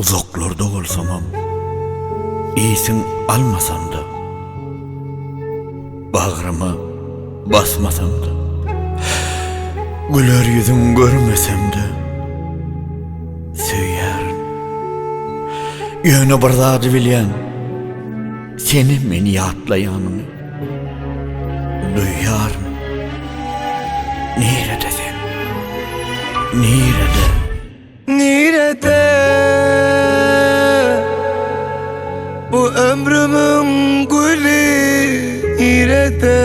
Uzaklarda bolsamam, Isiň almasam-da, Bagryma basmasam-da, Güler ýüzüň görmesem-de, Söýýärin. Ýöne bir zady bilýän, Senem meni ýatlaýanyňy Duýýaryn. Nirede sen? Nirede? Nirede bu ömrümüň güli nirede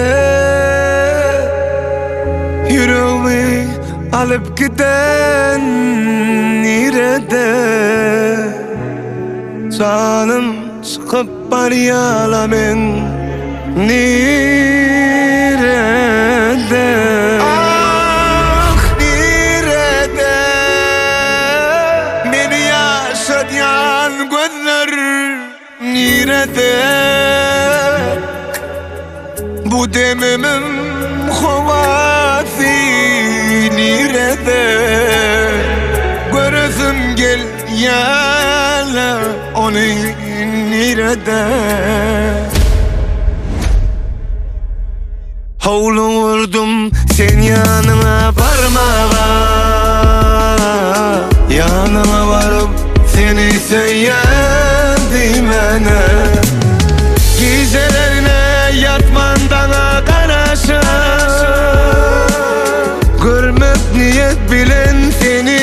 Ýüregimi alyp giden nirede Janym çykyp barýala meň nirede Ah nirede meni ýaşadýan gözler nirede Bu demimiň howasy nirede Göresim gelýär ony nirede Howlugurdum sen ýanyňa barmaga Ýanyňa baryp seni söýýän diýmäne Gijelerine ýatman daňa garaşyp Görmek niýet bilen seni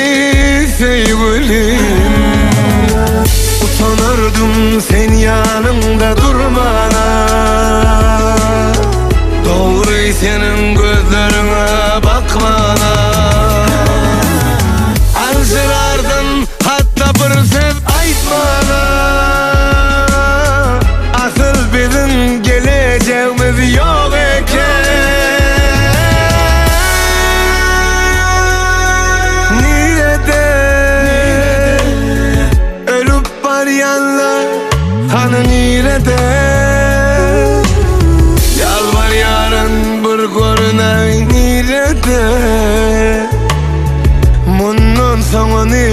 söýgülim Utanardym sen ýanyňda durmana Dogry seniň gözleriňe bakmana Aljyrardym hatda bir söz aýtmana Asyl biziň gelejegimiz ýok eken Nirede Ölüp barýanlar hany nirede Ýalbarýaryn bir görünäý nirede Mundan soňuny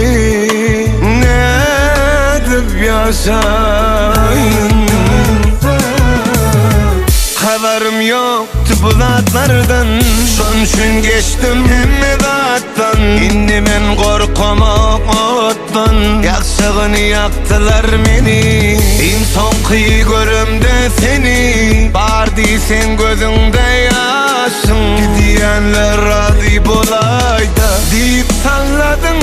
nädip ýaşaýyn Habarym ýokdy bu zatlardan Şon üçin geçdim hemme zatdan Indi men gorkamok otdan Ýakjagyny ýakdylar meni Iň soňky göremde seni Bar diýseň gözüňde ýaşyň Gidýänler razy bolaýda Diýip salladyň.